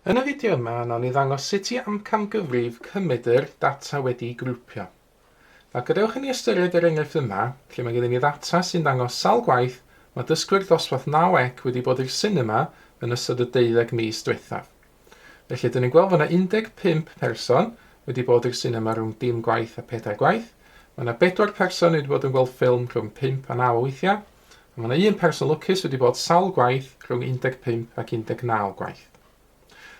Yn y fideo yma, nawn ni ddangos sut i amcangyfrif cymedr data wedi'i grwpio. Nawr gadewch i ni ystyried yr enghraifft yma, lle mae gennym ni ddata sy'n dangos sawl gwaith mae dysgwyr dosbarth 9 ec wedi bod i'r sinema yn ystod y deuddeg mis diwethaf. Felly, dyn ni'n gweld fod yna 15 person wedi bod i'r sinema rhwng dim gwaith a pedair gwaith. Mae yna bedwar person wedi bod yn gweld ffilm rhwng 5 a 9 o weithiau. A mae yna un person lwcus wedi bod sawl gwaith rhwng 15 ac 19 gwaith.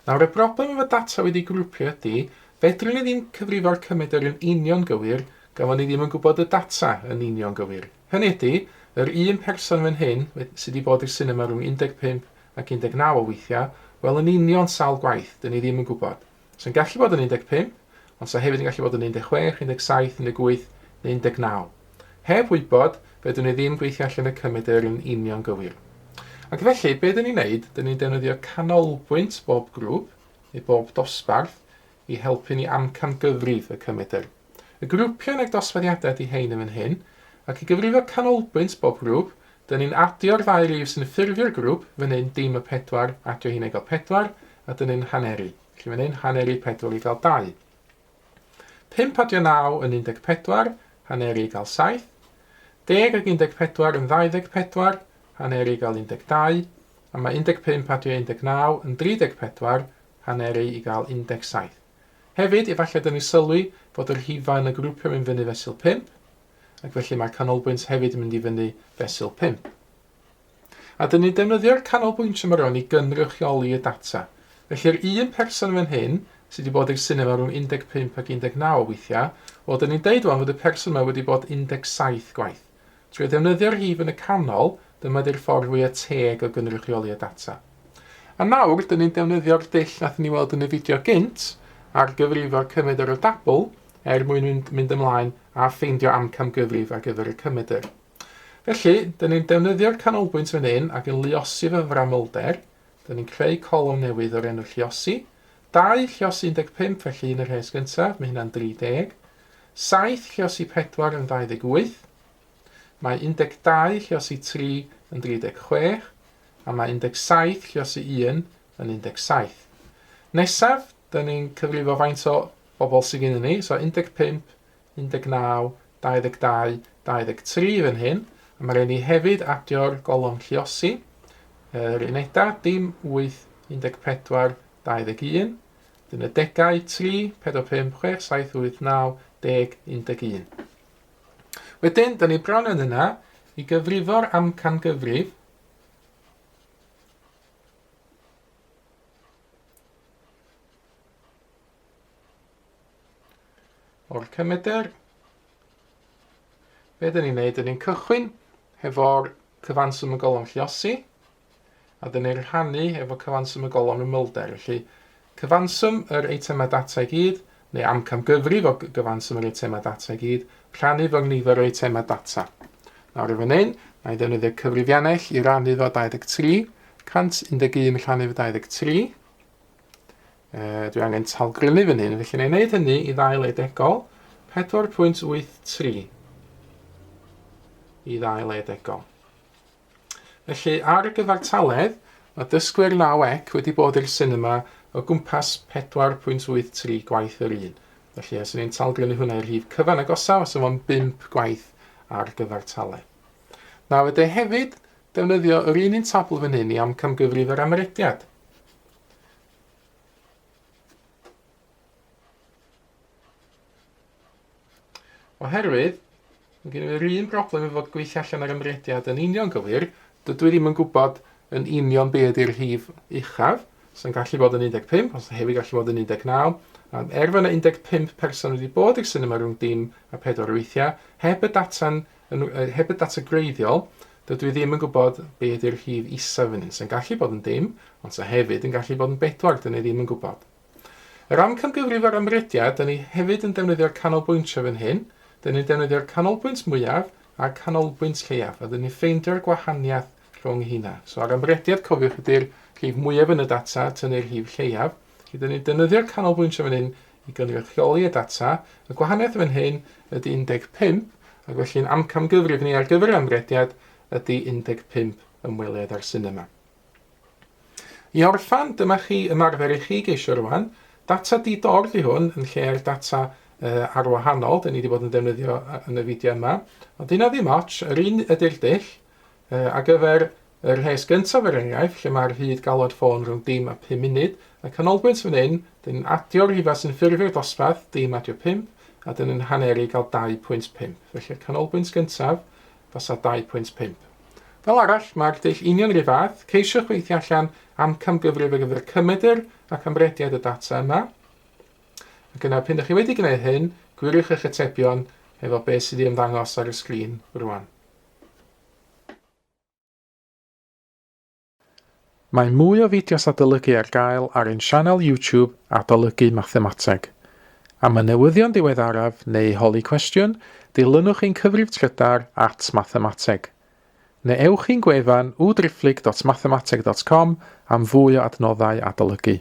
Nawr, y broblem efo data wedi grwpio ydy, fedrwn ni ddim cyfrifo'r cymedr yn union gywir gan fod ni ddim yn gwybod y data yn union gywir. Hynny ydy, yr un person fan hyn sydd wedi bod i'r sinema rhwng 15 ac 19 o weithiau, wel yn union sawl gwaith, dyn ni ddim yn gwybod. Sy'n gallu bod yn 15, ond sy'n hefyd yn gallu bod yn 16, 17, 18 neu 19. Heb wybod, fedrwn ni ddim gweithio allan y cymedr yn union gywir. Ac felly, be dyn ni'n neud, dyn ni'n defnyddio canolbwynt bob grŵp, neu bob dosbarth, i helpu ni amcangyfrif y cymedr. Y grwpiau neu'r dosbarthiadau ydy hein yn fan hyn, ac i gyfrifo canolbwynt bob grŵp, dyn ni'n adio'r ddau rif sy'n ffurfio'r grŵp, fan hyn dim y 4, adio hynna i gael 4, a dyn ni'n haneru. Felly fan hyn, haneru 4 i gael 2. 5 adio 9 yn 14, haneru i gael 7. 10 ag 14 yn 24, haneru i gael 12. A mae 15 adio 19 yn 34, haneru i gael 17. Hefyd, efallai dyn ni sylwi fod y rhifau yn y grwpiau mynd fyny fesul 5, ac felly mae'r canolbwynt hefyd yn mynd i fyny fesul 5. A dyn ni'n defnyddio'r canolbwyntio yma rwan i gynrychioli y data. Felly'r un person fan hyn, sydd wedi bod i'r sinema rhwng 15 ac 19 o weithiau, wel dyn ni'n deud rwan fod y person yma wedi bod 17 gwaith. Trwy ddefnyddio'r rhif yn y canol, dyma di'r ffordd fwyaf teg o gynrychioli y data. A nawr, dyn ni'n defnyddio'r dull nath ni weld yn y fideo gynt, ar gyfrifo'r cymedr o dabl, er mwyn mynd, mynd ymlaen a ffeindio amcamgyfrif ar gyfer y cymedr. Felly, dyn ni'n defnyddio'r canolbwynt fan hyn ac yn luosi fo efo'r amlder. Dyn ni'n creu colofn newydd o'r enw lluosi. 2 lluosi 15, felly un y rhes gyntaf, mae hynna'n 30. 7 lluosi 4 yn 28. Mae 12 lluosi 3 yn 36. A mae 17 lluosi 1 yn 17. Nesaf, dyn ni'n cyfrifo faint o bobl sydd gennym ni. So 15 19, 22, 23 fan hyn, a mae rhaid ni hefyd adio'r golofn lluosi, yr unedau, dim 8, 14, 21, dyn y degau, 3, 4, 5, 6, 7, 8, 9, 10, 11. Wedyn, dyn ni bron yn yna i gyfrifo'r amcangyfrif O'r cymedr. Be dyn ni'n neud, dyn ni'n cychwyn hefo'r cyfanswm y golofn lluosi, a dyn ni'n rhannu efo cyfanswm y golofn ymylder. Felly, cyfanswm yr eitemau data i gyd, neu amcamgyfrif o gyfanswm yr eitemau data i gyd, rhannu fo'r nifer o eitemau data. Nawr i fan hyn, na i ddefnyddio cyfrifiannell i rannu fo 23, 111 rhannu fo 23, E, dwi angen talgrynu fan hyn, felly na i wneud hynny i ddau le degol, 4.83 i ddau le degol. Felly, ar y gyfartaledd, mae dysgwyr 9 ec wedi bod i'r sinema o gwmpas 4.83 gwaith yr un. Felly, os ni'n talgrynu hwnna i'r rhif cyfan agosaf, os fo'n 5 gwaith ar gyfartaledd. Nawr, fedrai hefyd defnyddio yr un un tabl fan hyn i amcangyfrif yr amrediad. Oherwydd, mae gen i'r un broblem efo gweithio allan ar ymrediad yn union gywir, dydw i ddim yn gwybod yn union be ydy'r rhif uchaf, sy'n gallu bod yn 15, ond sy'n hefyd gallu bod yn 19, a er fod yna 15 person wedi bod i'r sinema rhwng dim a 4 weithiau, heb y data'n, heb y data gwreiddiol, Dydw i ddim yn gwybod be ydy'r rhif isaf fan hyn, sy'n gallu bod yn dim, ond sy'n hefyd yn gallu bod yn bedwar, dyn ni ddim yn gwybod. Yr amcangyfrif o'r amrediad, dyn ni hefyd yn defnyddio'r canolbwyntio fan hyn, dyn ni'n defnyddio'r canolbwynt mwyaf a'r canolbwynt lleiaf, a dyn ni'n ffeindio'r gwahaniaeth rhwng hynna. So ar amrediad, cofiwch, ydy'r rhif mwyaf yn y data, tynnu'r rhif lleiaf. Felly dyn ni'n defnyddio'r canolbwyntio fan hyn i gynrychioli y data. Y gwahaniaeth fan hyn ydy 15, ac felly'n amcangyfrif ni ar gyfer yr amrediad ydy 15 ymweliad â'r sinema. I orffan, dyma chi ymarfer i chi geisio rwan. Data di-dor 'di hwn yn lle'r data uh, arwahanol, dyn ni wedi bod yn defnyddio yn y fideo yma. Ond dyna ddim ots, yr un ydy'r dull. Uh, ar gyfer y rhes gyntaf er enghraifft, lle mae'r hyd galwad ffôn rhwng dim a 5 munud, y canolbwynt fan hyn, dyn ni'n adio'r rhifau sy'n ffurfio'r dosbarth, dim adio 5, a dyn ni'n haneru gael 2.5. Felly'r canolbwynt gyntaf fysa 2.5. Fel arall, mae'r dull union yr un fath, ceisiwch weithio allan amcamgyfrif ar gyfer cymedr ac amrediad y data yma. Ac yna, pyn ydych chi wedi gwneud hyn, gwiriwch eich atebion efo beth sydd i ymddangos ar y sgrin rwan. Mae mwy o fideos adolygu ar gael ar ein sianel YouTube Adolygu Mathemateg. Am y newyddion diweddaraf neu holi cwestiwn, dilynwch ein cyfrif trydar at mathemateg. Neu ewch i'n gwefan www.mathemateg.com am fwy o adnoddau adolygu.